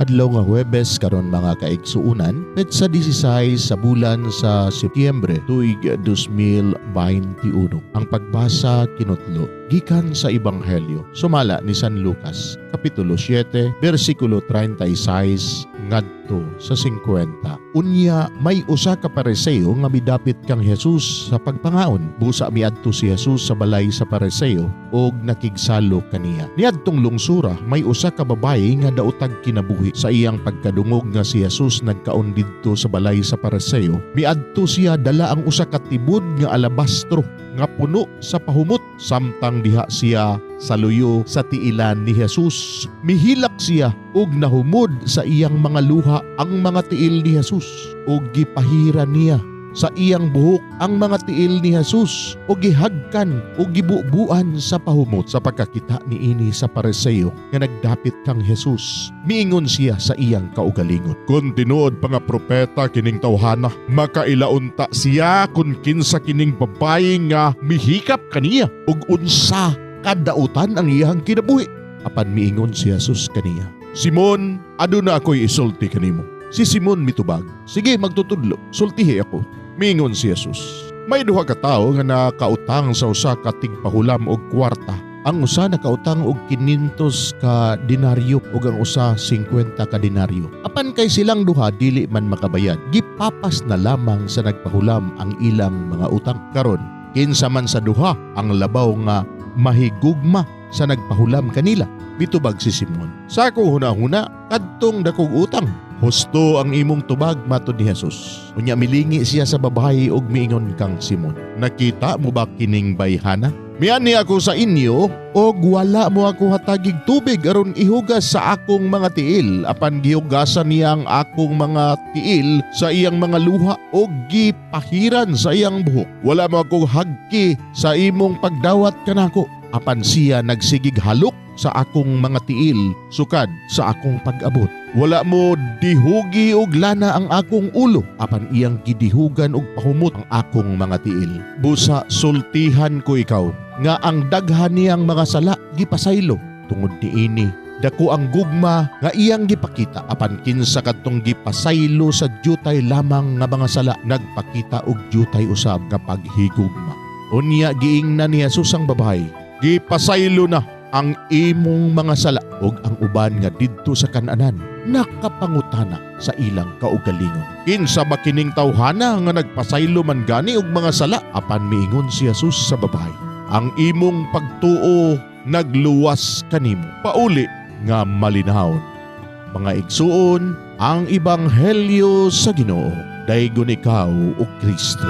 Adlaw nga Huwebes karon, mga kaigsuunan, petsa 16 sa bulan sa Setyembre, tuig 2021. Ang pagbasa kinutlo gikan sa Ebanghelyo sumala ni San Lucas, kapitulo 7, bersikulo 36 ngadto sa 50. Unya may usa ka Pariseo nga midapit kang Jesus sa pagpangaon. Busa miadto si Jesus sa balay sa Pariseo og nakigsalo kaniya. Niadtong lungsura may usa ka babayi nga daotag kinabuhi. Sa iyang pagkadungog nga si Jesus nagkaon didto sa balay sa Pariseo, miadto siya dala ang usa ka tibod nga alabastro nga puno sa pahumot. Samtang diha siya sa luyo sa tiilan ni Jesus, mihilak siya ug nahumod sa iyang mga luha ang mga tiil ni Jesus ug gipahira niya sa iyang buhok ang mga tiil ni Jesus ug gihagkan ug gibubuan sa pahumot. Sa pagkakita niini sa Pariseo nga nagdapit kang Jesus, miingon siya sa iyang kaugalingon, "Kung tinuod pa nga propeta kining tawhana, makailaunta siya kung kinsa kining babayi nga mihikap kaniya ug unsa kadautan ang iyang kinabuhi." Apan miingon si Jesus kaniya, "Simon, aduna ako'y isulti kanimo." Si Simon mitubag, "Sige, magtutudlo, sultihi ako." Miingon si Jesus, "May duha ka tawo nga nakautang sa usa ka tigpahulam og kwarta. Ang usa nakautang og 500 ka denaryo ug ang usa 50 ka denaryo. Apan kay silang duha dili man makabayad, gipapas na lamang sa nagpahulam ang ilang mga utang. Karon, kinsa man sa duha ang labaw nga mahigugma sa nagpahulam kanila?" Mitubag si Simon, "Sa akong hunahuna, kadtong dakog utang." "Husto ang imong tubag," matod ni Jesus. Unya milingi siya sa babayi ug miingon kang Simon, "Nakita mo ba kining bayhana? Miani ako sa inyo og wala mo ako hatagig tubig aron ihugas sa akong mga tiil, apan gihugasan niya ang akong mga tiil sa iyang mga luha og gipahiran sa iyang buhok. Wala mo ako hagki sa imong pagdawat kanako, apan siya nagsigig halok sa akong mga tiil sukad sa akong pag-abot. Wala mo dihugi og lana ang akong ulo, apan iyang gidihugan og pahumot ang akong mga tiil. Busa sultihan ko ikaw nga ang daghan niyang mga sala gipasaylo tungod niini dako ang gugma nga iyang gipakita, apan kinsa kadtong gipasaylo sa dyutay lamang nga mga sala, nagpakita og dyutay usab nga paghigugma." Unya giingnan ni Jesus ang babayi, "Gipasaylo na ang imong mga sala." Ug ang uban nga didto sa kananan nakapangutana sa ilang kaugalingon, "Kinsa ba kining tawhana nga nagpasaylo man gani og mga sala?" Apan miingon si Jesus sa babayi, "Ang imong pagtuo nagluwas kanimo. Pauli nga malinahon." Mga igsuon, ang ebanghelyo sa Ginoo. Daygon ikaw, o Kristo.